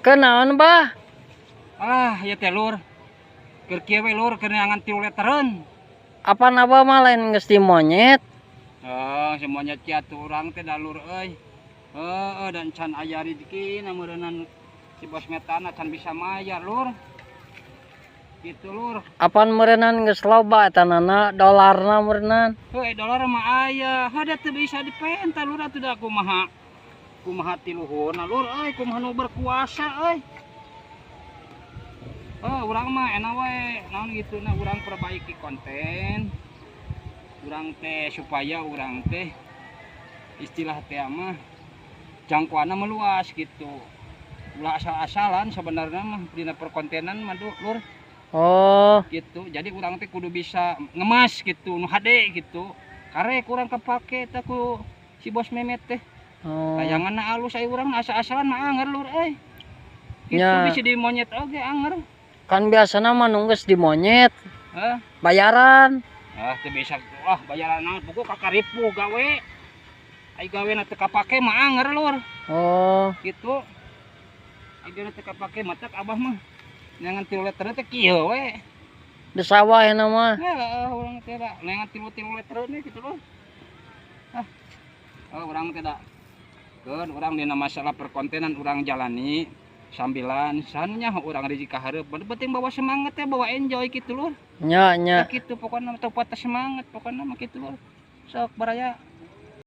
Kenaon, Bah? Ah, ya teh, Lur. Keur kieu we, Lur, keur neangan 3 litereun. Apa Abah mah lain geus di monyet? Oh, semuanya atuh urang teh da, Lur euy. Heeh, dan can aya rezeki meureunnan si bos metana can bisa mayar, Lur. Gitu, Lur. Apan meureunnan geus loba etanana dolarna meureunnan? Heuh, dolar mah aya. Hada teu bisa dipenta, Lur, atuh da kumaha. Kumaha ti luhurna, Lur euy, kumaha nu berkuasa euy. Oh, urang mah enak we, naon gitu nah urang perbaiki konten. Urang teh supaya urang teh istilah teh mah jangkauanna meluas gitu. Ulah asal-asalan sebenarnya mah dina perkontenan mah, Lur, Oh, gitu. Jadi urang teh kudu bisa ngemas gitu, nu hade gitu. Karek urang kepake teh ku si bos Memet teh. Oh. Tayanganna alus, aya urang asal-asalan mah anger, Lur euy. Gitu Nya. Bisa di monyet oge anger. Kan biasana mah nu geus di monyet Hah? Bayaran. Ah, teu bisa ah bayaran naon, buku kakaripu gawe. Ai gawe na teu kapake mah anger, Lur. Oh, Gitu. Ai gawe teu kapake mah tak Abah mah. Neangan 3 liter teh kieu we. Di sawah eta mah. Heeh, urang teh da neangan 3-3 liter gitu loh. Ah. Oh, urang teh da. Keun urang dina masalah perkontenan urang jalani sambilan sannya urang rezeki ka hareup. Penting bawa semangat ya, bawa enjoy gitu, Lur. Nya nya. Ya gitu pokoknya mah, teu patah semangat pokoknya mah gitu, Lur. Sok, baraya.